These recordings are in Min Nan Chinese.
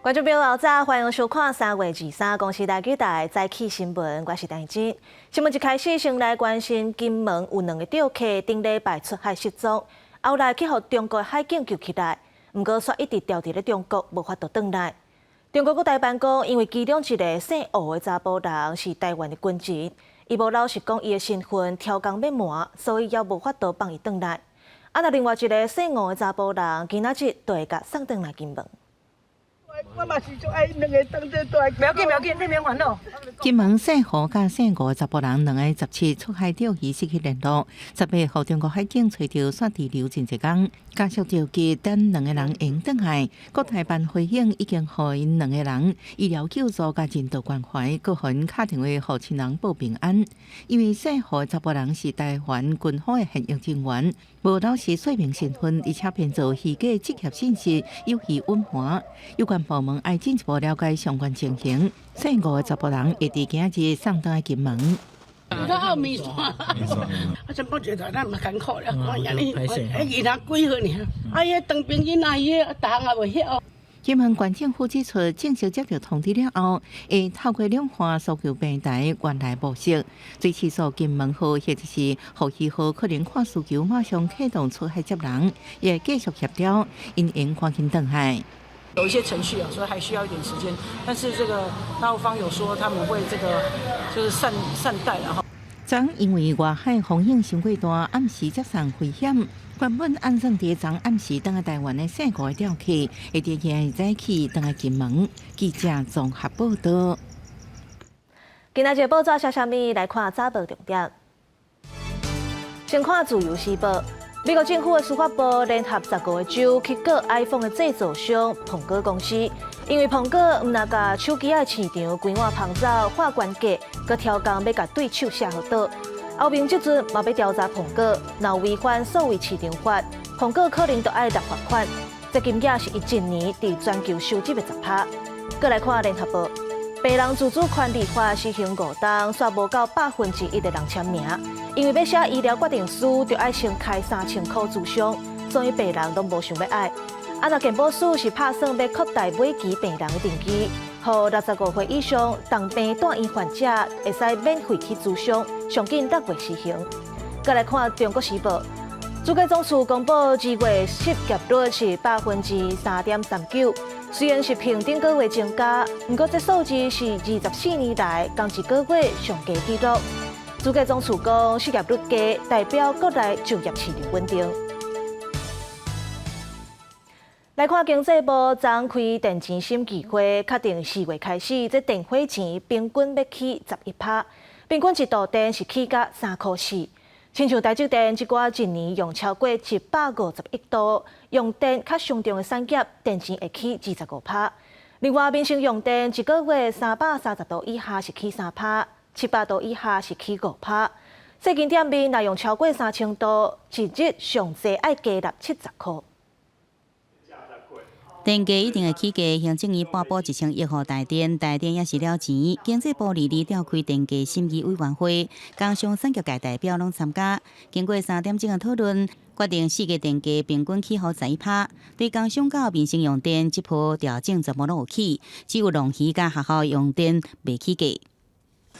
觀眾朋友早，歡迎收看3月23公視台語台早起新聞，我是陳真。新聞一開始，先來關心金門有兩個釣客頂禮拜出海失蹤，後來去予中國海警救起來，毋過煞一直牢佇咧中國，無法度轉來。中國國台辦講，因為其中一個姓胡的查埔人是台灣的軍人，伊無老實講伊的身份，刁工欲瞞，所以猶無法度放伊轉來。啊，若另外一個姓吳的查埔人，今仔日就會共送轉來金門。我嘛是足愛兩个當做大。不要緊，不要緊，你免煩惱。金門姓胡佮姓吳查埔人兩个17出海釣魚失去聯絡，18予中國海警揣著，煞滯留真濟工，家屬著急等兩个人會轉來。國台辦回應已經予𪜶兩個人醫療救助佮人道關懷，閣予𪜶敲電話予親人報平安。因為姓胡的查埔人是台灣軍方的現役人員，無老實說明身份，而且編造虛假職業信息，有意隱瞞。有關部門愛進一步了解相關情形。姓吳的查埔人會佇今仔日送轉來金門。他麵線，啊，真不覺得咱嘛艱苦了，看遐爾，彼囡仔幾歲爾？啊，伊當兵囡仔，伊逐項也袂曉。金門縣政府指出，正式接到通知了後，會透過兩岸訴求平台原來模式，水試所金門號或者是福熙號可能看需求，馬上啟動出海接人，也會繼續協調，𪜶會趕緊轉來。有一些程序啊，所以還需要一點時間。但是這個大陸方有說他們會這個就是善善待然後。昨因為外海風湧傷過大，暗時接送危險，原本按算佇昨暗時轉來台灣的姓吳的釣客，會佇今日早起轉來金門。記者綜合報道。今仔日報紙寫啥物？來看早報重點。先看自由時報。美國政府的司法部聯合15個州去告 iPhone 的製造商蘋果公司，因為蘋果毋但共手機仔市場規碗捧走，劃懸價，閣刁工欲共對手卸予倒。歐盟這陣嘛欲調查蘋果，若違反數位市場法，蘋果可能就愛納罰款。這金額是伊一年佇全球收入的10%。閣來看聯合報，病人自主權利法施行5冬，煞無夠1%的人簽名。因為欲寫醫療決定書，就愛先開3000箍諮商，所以病人攏無想欲愛。啊，若健保署是拍算欲擴大尾期病人的登記，予65歲以上重病住院患者會使免費去諮商，上緊6月施行。閣來看《中國時報》，主計總處公布2月失業率是3.39%，雖然是比頂個月增加，毋過這數字是24年來仝一個月上低紀錄。主計總處講，失業率低代表國內就業市場穩定。來看經濟部昨開電錢審議會，確定4月開始，這電火錢平均欲起11%，平均一度電是起價3箍4。親像台積電這寡一年用超過150億度，用電較傷重的產業，電錢會起25%。另外，民生用電一個月330度以下是起3%。700度以下是起5%，細間店面若用超過3000度，一日上濟愛加納70箍。電價一定會起價，行政院撥補1000億予台電，台電也是了錢。經濟部22召開電價審議委員會，工商產業界代表攏參加。經過3點鐘的討論，決定4月電價平均起予11%。對工商佮民生用電這波調整全部攏有起，只有農漁佮學校用電袂起價。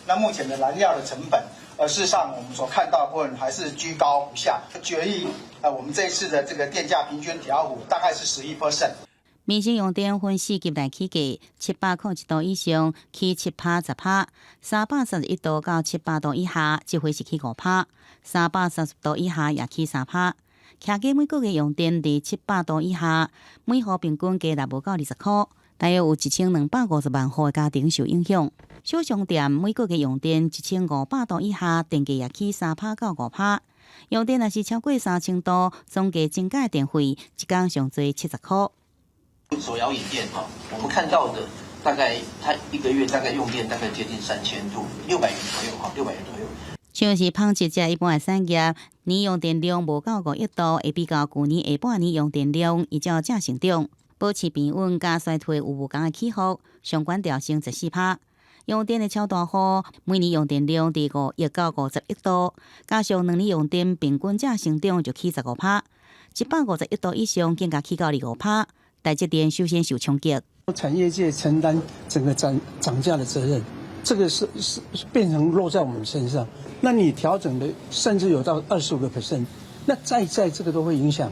那目前的燃料的成本，事實上我們所看到的部分還是居高不下。決議，我們這一次的這個電價平均調幅大概是11%。民生用電分四級來起價，700一度以上起7趴10趴，331度到700度以下，這回是起5趴，330度以下也起3趴。徛家每個月用電佇700度以下，每戶平均加納無夠20箍，大約有1250萬戶的家庭受影響。小商店每個月用電1500度以下，電價也起3趴到5趴。用電若是超過3000度，總計增加電費一工上濟70箍。手搖飲店哈，我們看到的大概，它一個月大概用電大概接近3000度，六百元左右哈，六百元左右。像是紡織這一般的產業，年用電量無夠5億度，會比較舊年下半年用電量依照正成長，保持平穩佮衰退有無仝的起伏，上懸調升14%。用電的超大戶，每年用電量佇5億到50億度，加上2年用電平均正成長就起15%，151度以上更加起到25%。台積電首先受衝擊。產業界承擔整個漲價的責任，這個是變成落在我們身上。那你調整的甚至有到25%，那再這個都會影響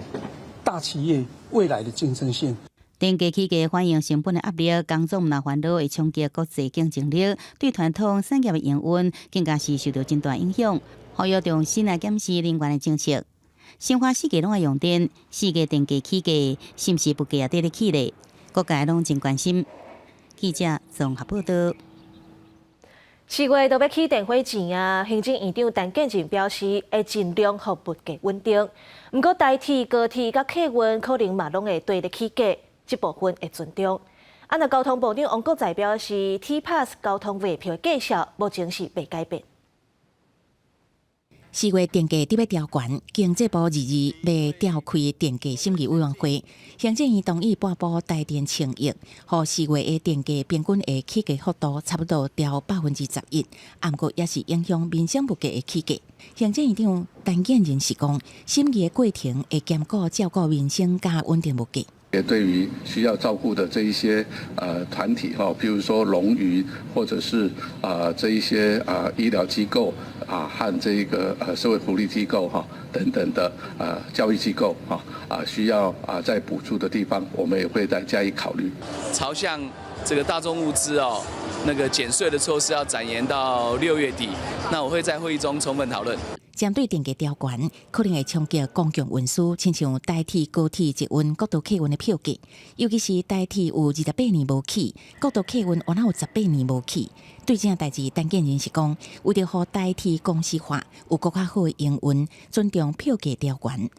大企業未來的競爭性。電價起價反映成本的壓力，工總若煩惱會衝擊國際競爭力，對傳統產業的營運更加是受到真大影響。呼籲重新來檢視能源的政策。生活四季攏愛用電，四季電價起價，是毋是物價也綴咧起咧？各界攏真關心。記者綜合報道。 4月就欲起電火錢啊！行政院長陳建仁表示，會盡量予物價穩定。毋過台鐵、高鐵佮客運可能嘛攏會綴咧起價，這部分會尊重。啊，若交通部長王國材表示，T-Pass 交通月票的價數目前是未改變。 4月電價佇欲調懸，經濟部22欲召開電價審議委員會，行政院同意撥補台電1000億，予4月的電價平均會起價幅度差不多調11%，毋過也是影響民生物價的起價。行政院長陳建仁是講，審議的過程會兼顧照顧民生佮穩定物價。也對於需要照顧的這一些團體哈，譬如說農漁或者是這一些醫療機構啊和這個社會福利機構哈等等的教育機構哈啊需要啊在補助的地方，我們也會再加以考慮。朝向這個大宗物資哦，那個減稅的措施要展延到6月底，那我會在會議中充分討論。針對電價調懸，可能會衝擊公共運輸，親像台鐵、高鐵、捷運、國道客運的票價，尤其是台鐵有28年無起，國道客運猶有18年無起。對這件代誌，陳建仁是講，為著予台鐵公司化，有閣較好的營運，尊重票價調懸。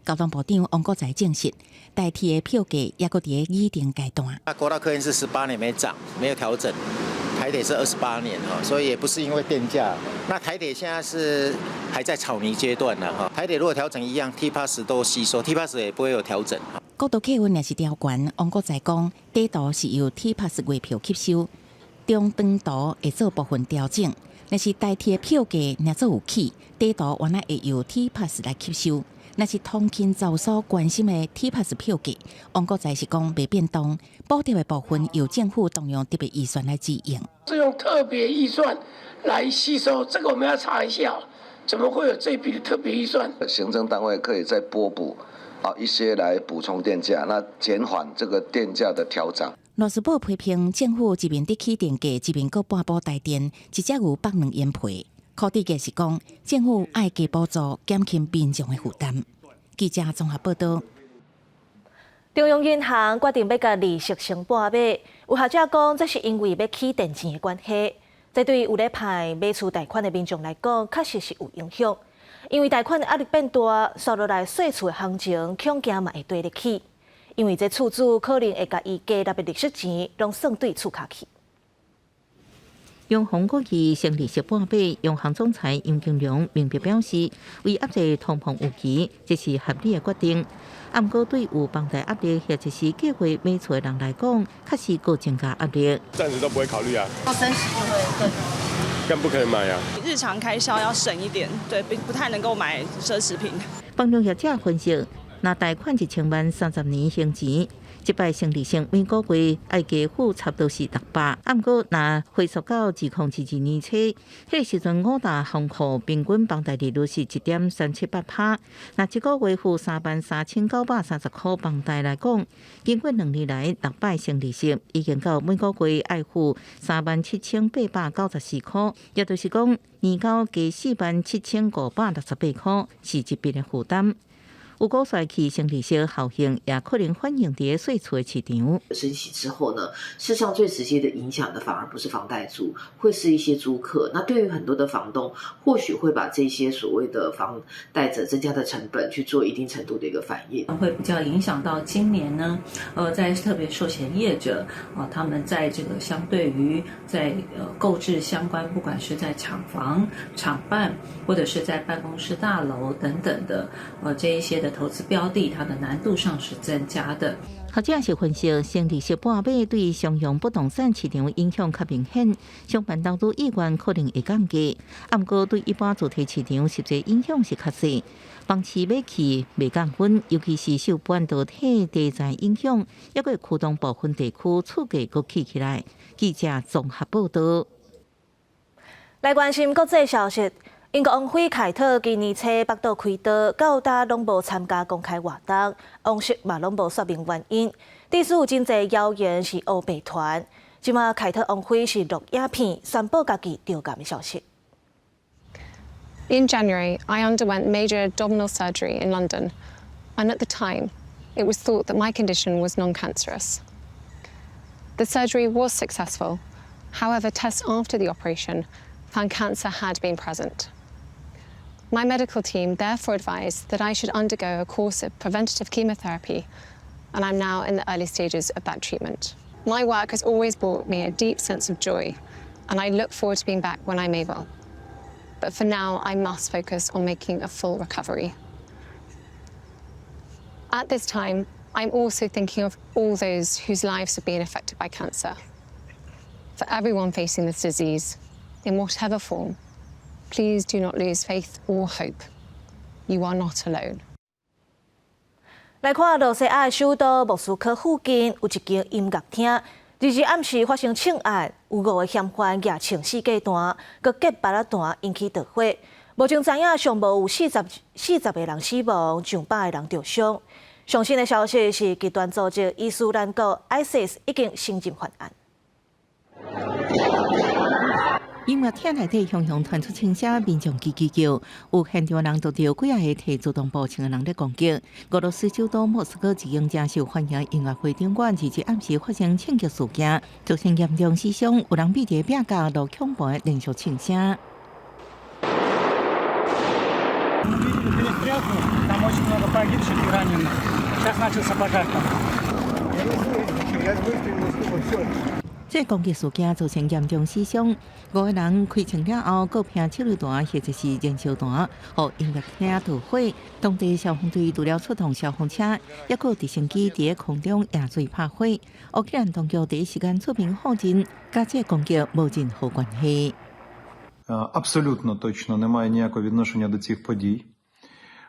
交通部長王國材證實，台鐵的票價猶閣佇咧擬定階段。那國道客運是18年沒漲，沒有調整。台鐵是28年哈，所以也不是因為電價。那台鐵現在是還在草擬階段呢哈。台鐵如果調整一樣，T-Pass 都吸收，T-Pass 也不會有調整。國道客運若是調懸，王國材講，短途是由 T-Pass 月票吸收，中長途會做部分調整。若是台鐵票價若做有起，短途原來會由 T-Pass 來吸收。若是通勤族所關心的 T-Pass 票價，王國材是講袂變動，補貼的部分由政府動用特別預算來支應。是用特別預算來吸收，這個我們要查一下，怎麼會有這筆的特別預算？行政單位可以再撥補啊一些來補充電價，那減緩這個電價的調漲。羅斯堡批評政府一面佇起電價，一面閣撥補台電，一隻牛縛兩眼皮。柯志杰是講，政府愛加補助，減輕民眾的負擔。記者綜合報道。中央銀行決定欲共利息升半碼，有學者講，這是因為欲起電錢的關係。這對有咧盼買厝貸款的民眾來講，確實是有影響。因為貸款的壓力變大，紲落來細厝的行情恐驚嘛會綴咧起。因為這厝主可能會共伊加納的利息錢攏算對厝跤去。央行決議升利息半碼，央行總裁楊金龍明白表示，為壓制通膨預期，這是合理的決定。毋過對有房貸壓力或者是計劃買厝的人來講，確實閣增加壓力。暫時都不會考慮啊。到升息就會更更不可能買啊。日常開銷要省一點，對，不太能夠買奢侈品。房仲業者分析，若貸款1000萬30年還錢，這擺升利息每個月愛加付差不多是600。毋過若回溯到2022年初，彼個時陣五大行庫平均房貸利率是1.378%。若一個月付33,930塊房貸來講，經過2年來6擺升利息，已經到每個月愛付37,894塊，也就是講年交加47,568塊，是一筆的負擔。有估算起升利息效應，也可能反映佇細厝的市場。升息之後呢，事實上最直接的影響的反而不是房貸族，會是一些租客。那對於很多的房東，或許會把這些所謂的房貸者增加的成本去做一定程度的一個反應。會比較影響到今年呢，在特別壽險業者啊，他們在這個相對於在購置相關，不管是在廠房、廠辦，或者是在辦公室大樓等等的，這一些的投資標的，它的難度上是增加的。學者是分析，升利息半碼對商用不動產市場影響較明顯，商辦投資意願可能會降低。毋過對一般住宅市場實際影響是較細。房市欲起未降溫，尤其是受半導體題材影響，猶閣會驅動部分地區厝價閣起起來。記者綜合報道。來關心國際消息。英國王妃凱特今年初腹肚開刀，到今攏無參加公開活動，王室嘛攏無說明原因。對此有真濟謠言是烏白傳。這馬凱特王妃是錄影片宣布家己著癌的消息。 In January, I underwent major abdominal surgery in London, and at the time, it was thought that my condition was non-cancerous. The surgery was successful. However, tests after the operation found cancer had been present. My medical team therefore advised that I should undergo a course of preventative chemotherapy, and I'm now in the early stages of that treatment. My work has always brought me a deep sense of joy, and I look forward to being back when I'm able. But for now, I must focus on making a full recovery. At this time, I'm also thinking of all those whose lives have been affected by cancer. For everyone facing this disease, in whatever form, please do not lose faith or hope. You are not alone. 來看羅西亞首都莫斯科附近有一間音樂廳，22暗時發生槍案，有五個嫌犯舉槍四架彈，閣結芭仔彈引起著火。目前知影上無有40個人死亡，上百個人著傷。上新的消息是，極端組織伊斯蘭國 ISIS 已經承認犯案。音樂廳內底雄雄傳出槍聲，民眾吱吱叫，有現場人拄著幾仔个提自動步槍的人咧攻擊。俄羅斯首都莫斯科一間誠受歡迎音樂會場館，22暗時發生槍擊事件，造成嚴重死傷，有人覕佇壁角落恐怖的連續槍聲。 Там очень много погибших и раненых. Сейчас начался пожар там. 這攻擊事件造成嚴重死傷，五個人開槍了後，閣憑手榴彈或者是燃燒彈，予音樂廳著火。當地消防隊除了出動消防車，抑閣有直升機佇空中壓水拍火。烏克蘭當局第一時間出面否認，佮這攻擊無任何關係。 Абсолютно точно немає ніякого відношення до цих подій.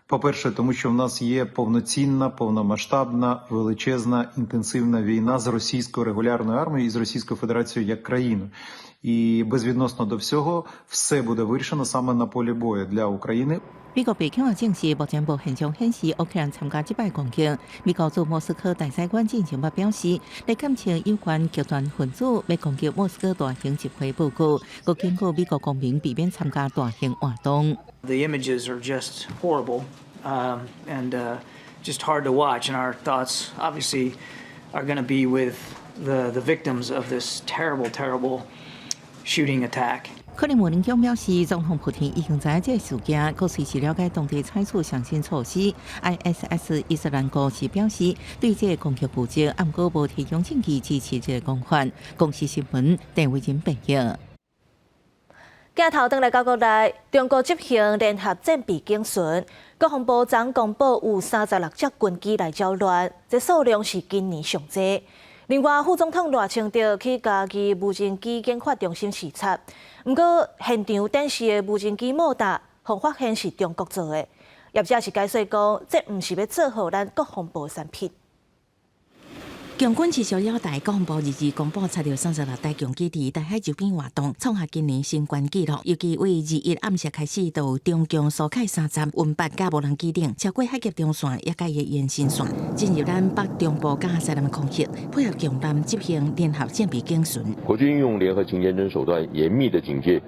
По-перше, тому що в нас є повноцінна, повномасштабна, величезна, інтенсивна війна з російською регулярною армією і з Російською Федерацією як країною. І безвідносно до всього, все буде вирішено саме на полі бою для України. 美國白宮也證實，目前無現象顯示烏克蘭參加這擺攻擊。美國駐莫斯科大使館進前捌表示，咧監測有關極端分子欲攻擊莫斯科大型集會報告，閣警告美國公民避免參加大型活動。 The images are just horrible and just hard to watch, and our thoughts obviously are going to be with the victims of this terrible, terrible shooting attack. 克里姆林宮表示，總統普廷已經知影這个事件，閣隨時了解當地採取上新措施。ISS 伊斯蘭國是表示對這个攻擊負責，毋過無提供證據支持這个講法。公視新聞鄧偉仁編譯。鏡頭轉來到國內，中國執行聯合戰備警巡，國防部昨公布有36隻軍機來擾亂，這數量是今年上濟。另外，副總統賴清德去嘉義無人機研發中心視察，毋過現場展示的無人機馬達，予發現是中國做的。業者是解釋講，這毋是欲做予咱國防部產品。共軍持續擾台，國防部22公布查著36台共機佇台海周邊活動，創下今年新懸紀錄。尤其對21暗時開始，就有中共蘇凱30、運八佮無人機等，超過海峽中線，抑佮伊的延伸線，進入咱北中部佮西南空域，配合共艦執行聯合戰備警巡。國軍運用聯合勤監偵手段，嚴密的警戒，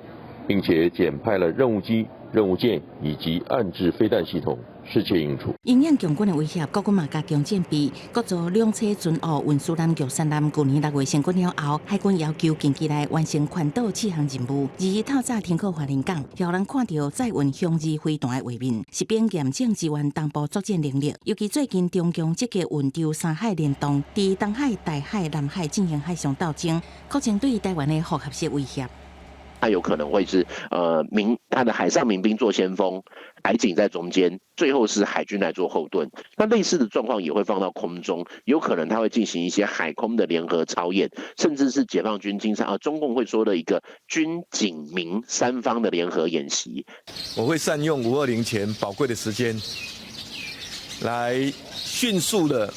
並且減派了任務機、任務艦以及岸置飛彈系統。適切應處。因應共軍的威脅，國軍嘛加強戰備，國造兩棲巡塢運輸艦玉山艦，舊年6月成軍了後，海軍要求近期內完成環島試航任務。22透早停靠花蓮港，予人看著載運雄二飛彈的畫面，實兵嚴正支援東部作戰能力。尤其最近中共積極運籌三海聯動，佇東海、台海、南海進行海上鬥爭，擴增對台灣的複合式威脅。它有可能會是民，它的海上民兵做先鋒，海警在中間，最後是海軍來做後盾。那類似的狀況也會放到空中，有可能它會進行一些海空的聯合操演，甚至是解放軍經常啊，中共會說的一個軍警民三方的聯合演習。我會善用520前寶貴的時間，來迅速的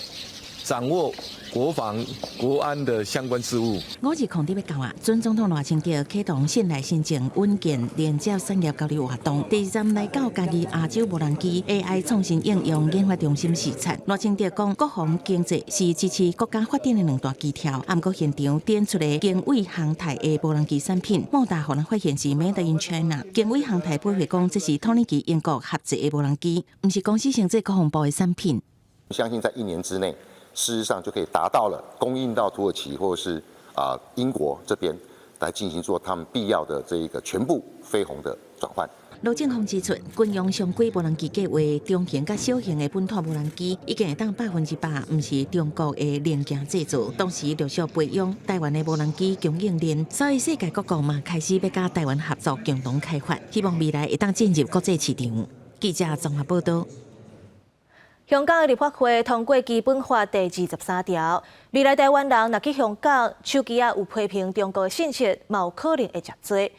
掌握國防、國安的相關事務。520欲到啊，準總統賴清德啟動信賴新政穩健連接產業交流活動，第二站來到嘉義亞洲無人機 AI 創新應用研發中心視察。賴清德講，國防經濟是支持國家發展的兩大基調。毋過現場展出的經緯航太的無人機產品，莫大予人發現是 Made in China。經緯航太回應講，這是土耳其英國合製的無人機，毋是公司生做國防部的產品。相信在一年之內，事實上就可以達到了供應到土耳其或者是英國這邊來進行做他們必要的這一個全部飛鴻的轉換。盧正峰指出，軍用常規無人機計劃中型佮小型的本土無人機已經會當100%毋是中國的零件製造，同時陸續培養台灣的無人機供應鏈，所以世界各國嘛開始欲佮台灣合作共同開發，希望未來會當進入國際市場。記者綜合報道。香港的立法會通過基本法第23條，未來台灣人若去香港，手機仔有批評中國的信息，嘛有可能會食罪。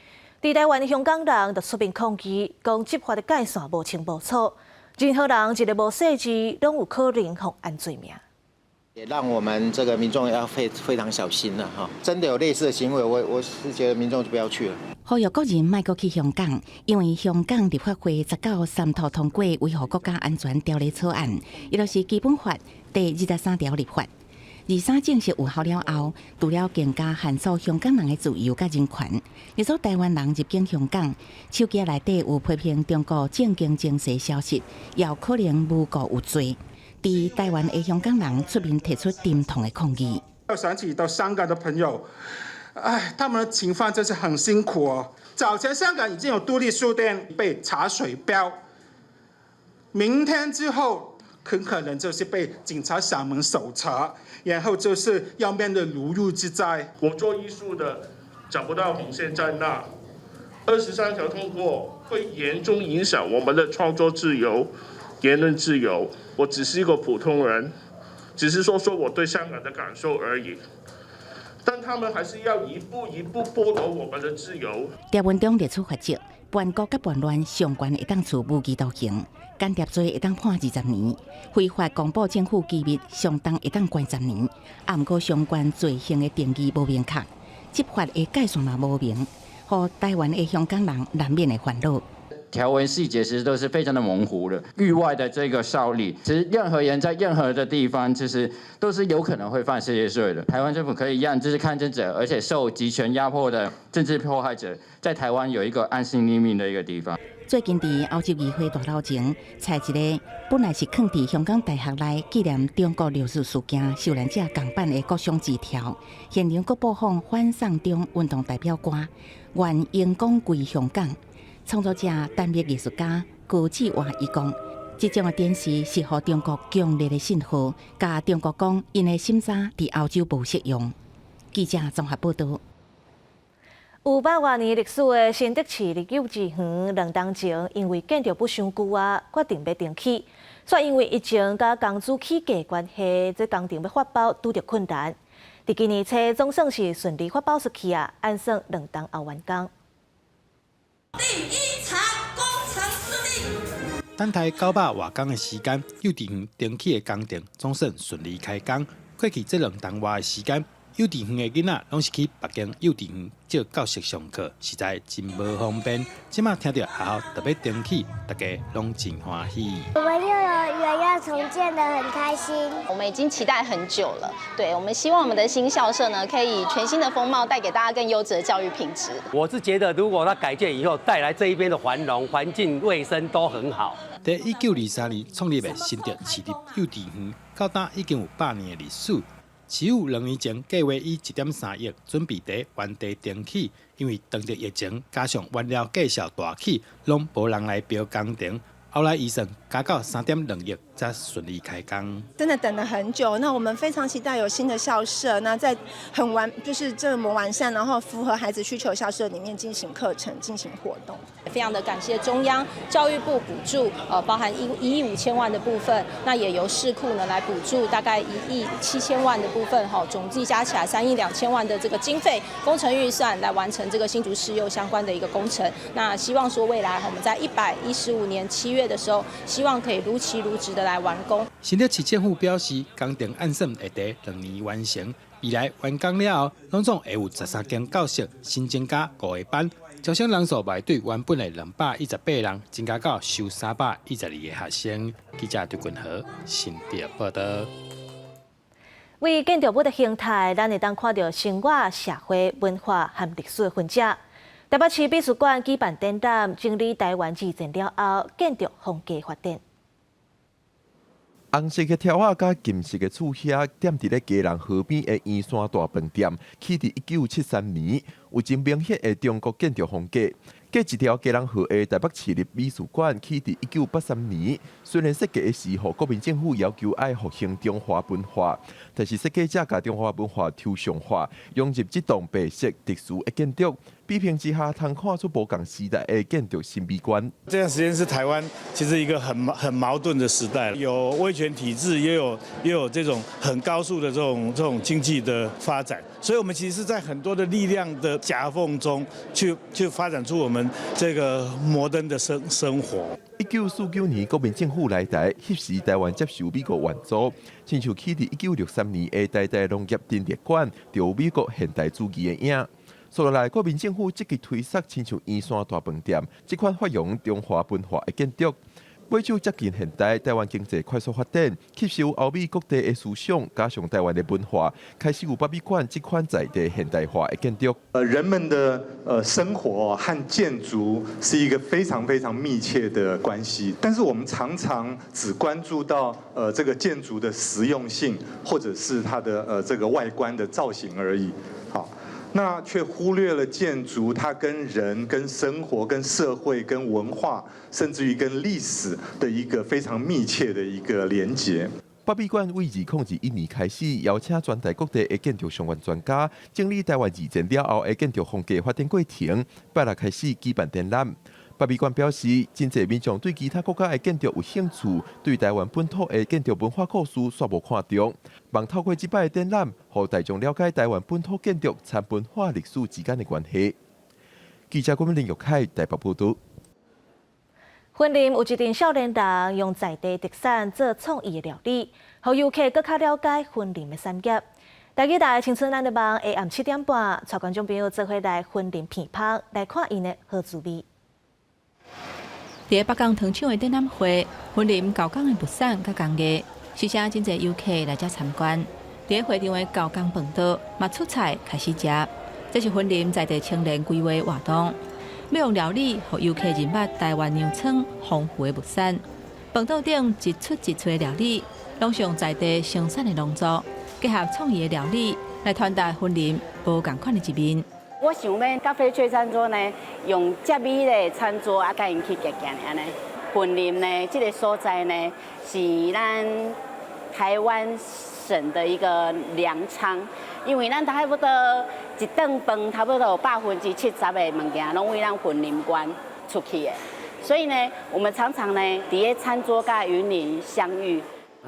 佇台灣的香港人就出面抗議，講執法的界線無清無楚，任何人一个無細緻，攏有可能予按罪名。也讓我們這個民眾要非非常小心了哈！真的有類似的行為，我是覺得民眾就不要去了。呼籲國人莫閣去香港，因為香港立法會19三讀通過維護國家安全條例草案，伊就是基本法第23條立法。23正式有效了後，除了更加限縮香港人的自由佮人權，若說台灣人入境香港，手機內底有批評中國政經情勢消息，也有可能誣告有罪。佇台灣的香港人出面提出沉痛的抗議。要想起到香港的朋友，唉，他們的情況真是很辛苦哦。早前香港已經有獨立書店被查水表，明天之後很可能就是被警察上門搜查，然後就是要面對牢獄之災。我做藝術的找不到紅線在哪，23條通過會嚴重影響我們的創作自由、言論自由。我只是一個普通人，只是說說我對香港的感受而已。但他們還是要一步一步剝奪我們的自由。條文中列出罰則，叛國佮叛亂上懸會當處無期徒刑，間諜罪會當判20年，非法公布政府機密上重會當關10年。啊，毋過相關罪行的定義無明確，執法的界線嘛無明，予台灣的香港人難免會煩惱。條文細節其實都是非常的模糊的，域外的這個效力，其實任何人在任何的地方，其實都是有可能會犯這些罪的。台灣政府可以讓這些抗爭者，而且受極權壓迫的政治迫害者，在台灣有一個安身立命的一個地方。最近佇歐洲議會大樓前，採一個本來是囥佇香港大學內紀念中國六四事件受難者仝版的國殤之柱，現場閣播放反送中運動代表歌《願榮光歸香港》。創作者丹麥藝術家高志華伊講，這種的展示是予中國強烈的信號，共中國講𪜶的審查佇歐洲無適用。記者綜合報道。有百外年歷史的新竹市立幼稚園，2冬前因為建築物傷舊啊，決定欲停起。卻因為疫情佮工資起價關係，這工程欲發包拄著困難。佇今年初總算是順利發包出去啊，按算2冬後完工。第一場工程順利。等待900外工的時間，幼稚園重起的工程總算順利開工。過去這2冬外的時間，幼稚園的囡仔攏是去別間幼稚園借教室上課，實在真無方便。這馬聽著學校著欲重起，大家攏真歡喜。我們幼兒園要重建得很開心，我們已經期待很久了。對，我們希望我們的新校舍呢，可以以全新的風貌帶給大家更優質的教育品質。我是覺得，如果它改建以後，帶來這一邊的繁榮、環境衛生都很好。佇1923年創立的新竹市立幼稚園，到今已經有100年的歷史。市府2年前計劃以1.3億準備佇原地重起，因為當地疫情加上原料價數大起，攏無人來標工程。後來預算加到3.2億，才順利開工。真的等了很久，那我們非常期待有新的校舍，那在很完就是這麼完善，然後符合孩子需求校舍裡面進行課程、進行活動。非常的感謝中央教育部補助，包含1.1億的部分，那也由市庫呢來補助大概1.7億的部分，哈，總計加起來3.2億的這個經費工程預算來完成這個新竹市幼相關的一個工程。那希望說未來我們在115年7月的時候，希望可以如期如質的來完工。新竹市政府表示，工程按算會佇2年完成，未來完工了後，攏總會有13間教室，新增加5個班，招生人數會對原本的218人增加到收312個學生。記者劉君和新竹報道。為建築物的形態，咱會當看著生活、社會、文化和歷史的痕跡。台北市美術館舉辦展覽，整理台灣二戰了後建築風格發展。紅色的柱仔佮金色的柱遐，踮佇咧基隆河邊的圓山大飯店，起佇1973年，有真明顯的中國建築風格。隔一條基隆河的台北市立美術館，起佇1983年。雖然設計的時候，國民政府要求愛復興中華文化，但是設計者共中華文化抽象化，融入這棟白色特殊的建築。比拼之下，通看出無仝時代的建築新美觀。這段時間是台灣其實一個很矛盾的時代，有威權體制，也有這種很高速的這種經濟的發展，所以我們其實是在很多的力量的夾縫中去發展出我們這個摩登的生活。1949年，國民政府來台，彼時台灣接受美國援助，親像起佇1963年的台大農業陳列館，就有美國現代主義的影。紲落來，國民政府積極推捒親像圓山大飯店這款發揚中華文化的建築。尾手接近現代，台灣經濟快速發展，吸收歐美各地的思想，加上台灣的文化，開始有北美館這款在地現代化的建築。人們的生活和建築是一個非常非常密切的關係，但是我們常常只關注到這個建築的實用性，或者是它的這個外觀的造型而已。好。那卻忽略了建築它跟人、跟生活、跟社會、跟文化，甚至於跟歷史的一個非常密切的一個連結。北美館為2021年開始，邀請全台各地的建築相關專家，整理台灣二戰了後的建築風格發展過程，拜六開始舉辦展覽。北美館表示，真濟民眾對其他國家的建築有興趣，對台灣本土的建築文化故事煞無看重。望透過這擺的展覽，予大眾了解台灣本土建築參文化歷史之間的關係。記者郭林玉凱台北報道。雲林有一陣少年人用在地特產做創意的料理，予遊客閣較了解雲林的產業。台語台青春咱的夢，下暗7點半，帶觀眾朋友做伙來雲林片芳來看𪜶的好滋味。佇北港糖廠的展覽會，雲林厚工的物產佮工藝，時常真濟遊客來遮參觀。佇會場的厚工飯桌嘛出菜開始食，這是雲林在地青年規劃活動，欲用料理予遊客認捌台灣糧倉豐富的物產。飯桌頂一出一出的料理，攏是用在地生產的農作，結合創意的料理來傳達雲林無仝款的一面。我想欲共翡翠餐桌呢，用遮美的餐桌啊，共𪜶去行行按呢。雲林呢，這個所在呢，是咱台灣省的一個糧倉，因為咱差不多一頓飯，差不多有70%的物件，攏對咱雲林縣出去的。所以呢，我們常常呢，佇咧餐桌佮雲林相遇。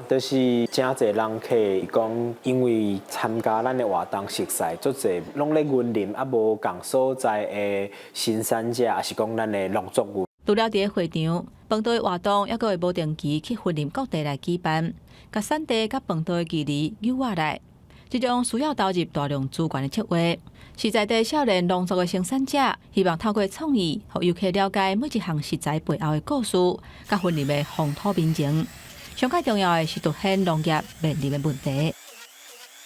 就是誠濟人客講，因為參加咱的活動熟似足濟，攏咧雲林啊無仝所在的生產者，抑是講咱的農作物。除了佇咧會場，飯桌的活動猶閣會無定期去雲林各地來舉辦，共產地佮飯桌的距離扭下來。這種需要投入大量資源的策劃，是在地少年農作的生產者，希望透過創意，予遊客了解每一項食材背後的故事，佮雲林的風土民情。上蓋重要的是凸顯農業面臨的問題。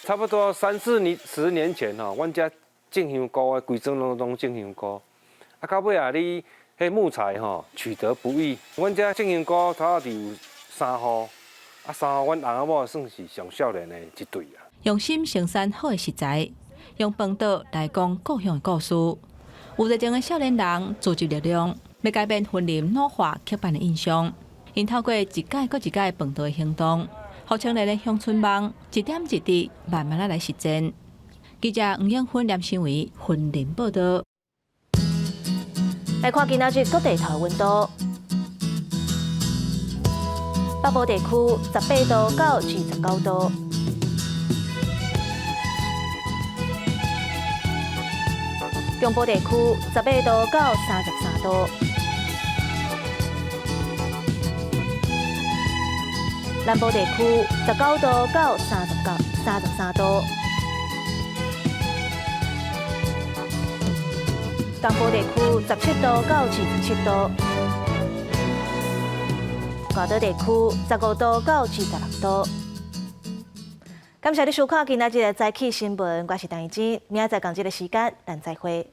差不多三四年、10年前吼，阮遮種香菇的規莊攏種香菇。啊，到尾啊，你彼木材吼取得不易。阮遮種香菇差不多有三戶，啊三戶，阮翁仔某算是上少年的一對啊。用心生產好的食材，用飯桌來講故鄉的故事。有熱情的少年人組織力量，欲改變雲林老化刻板的印象。𪜶透過一擺閣一擺飯桌的行動，予青年的鄉村夢一點一滴慢慢仔來實踐。記者黃永芬、連新偉雲林報道。來看今仔日各地頭溫度，北部地區18度到29度，中部地區18度到33度，南部地區19度到33度。東部地區17度到27度，外島地區15度到26度。感謝你收看今仔日的早起新聞，我是陳怡蓁，明仔載仝這个時間，咱再會。